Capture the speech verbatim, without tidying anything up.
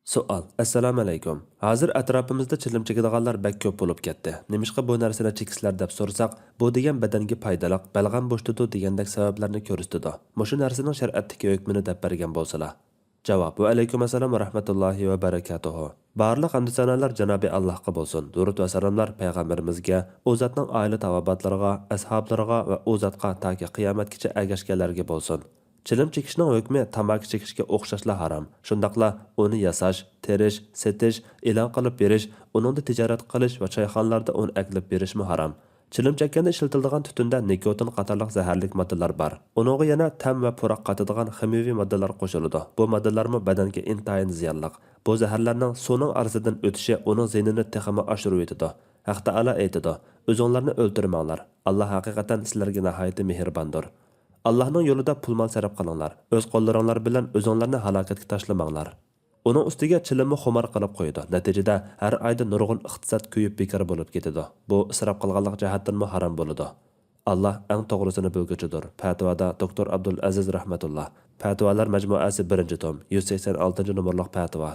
سوئال. ئەسسالامۇئەلەيكۇم. ھازىر ئەتراپىمىزدا چىلىم چېكىدىغانلار بەك كۆپ بولۇپ كەتتى. نېمىشقا بۇ نەرسىنى چېكىسىلەر دەپ سورىساق، بۇ دېگەن بەدەنگە پايدىلىق، بەلغەم بوشىتىدۇ دېگەندەك سەۋەبلەرنى كۆرسىتىدۇ. مۇشۇ نەرسىنىڭ شەرىئەتتىكى ھۆكمىنى دەپ بەرگەن بولسىلا. جاۋاب. ۋەئەلەيكۇم ئەسسالام ۋە رەھمەتۇللاھى ۋە بەرەكاتۇھۇ. بارلىق ھەمدۇ سانالار جانابى ئاللاھقا بولسۇن، دۇرۇد ۋە سالاملار پەيغەمبىرىمىزگە، ئۇ زاتنىڭ ئائىلە تاۋابىئاتلىرىغا، ئەسھابلىرىغا ۋە ئۇ زاتقا تاكى قىيامەتكىچە ئەگەشكەنلەرگە بولسۇن. چىلىم چېكىشنىڭ ھۆكمى تاماكا چېكىشكە ئوخشاشلا ھارام. شۇنداقلا ئۇنى ياساش، تېرىش، سېتىش، ئېلان قىلىپ بېرىش، ئۇنىڭدا تىجارەت قىلىش ۋە چايخانىلاردا ئۇنى ئەكېلىپ بېرىشمۇ ھارام. چىلىم چەككەندە ئىشلىتىلىدىغان تۈتۈندە نىكوتىن قاتارلىق زەھەرلىك ماددىلار بار. ئۇنىڭغا يەنە تەم ۋە پۇراق قاتىدىغان خىمىيەۋى ماددىلار قوشۇلىدۇ. بۇ ماددىلارمۇ بەدەنگە ئىنتايىن زىيانلىق. بۇ زەھەرلەرنىڭ سۇنىڭ ئارىسىدىن ئۆتۈشى ئۇنىڭ زىيىنىنى تېخىمۇ ئاشۇرۇۋېتىدۇ. ھەق تائالا ئېيتىدۇ، ئۆزۈڭلارنى ئۆلتۈرمەڭلار. ئاللا ھەقىقەتەن سىلەرگە ناھايىتى مېھرىباندۇر. ئاللانىڭ يولىدا پۇل-مال سەرپ قىلىڭلار. ئۆز قوللىرىڭلار بىلەن ئۆزۈڭلارنى ھالاكەتكە تاشلىماڭلار. ئۇنىڭ ئۈستىگە چىلىممۇ خۇمار قىلىپ قويىدۇ. نەتىجىدە ھەر ئايدا نۇرغۇن ئىقتىساد كۆيۈپ بىكار بولۇپ كېتىدۇ. بۇ ئىسراپ قىلغانلىق جەھەتتىنمۇ ھارام بولىدۇ. ئاللا ئەڭ توغرىسىنى بىلگۈچىدۇر. پەتىۋادا دوكتور ئابدۇل ئەزىز رەھمەتۇللا. پەتىۋالار مەجمۇئەسى بىرىنچى توم، يۈز سەكسەن ئالتىنچى نومۇرلۇق پەتىۋا.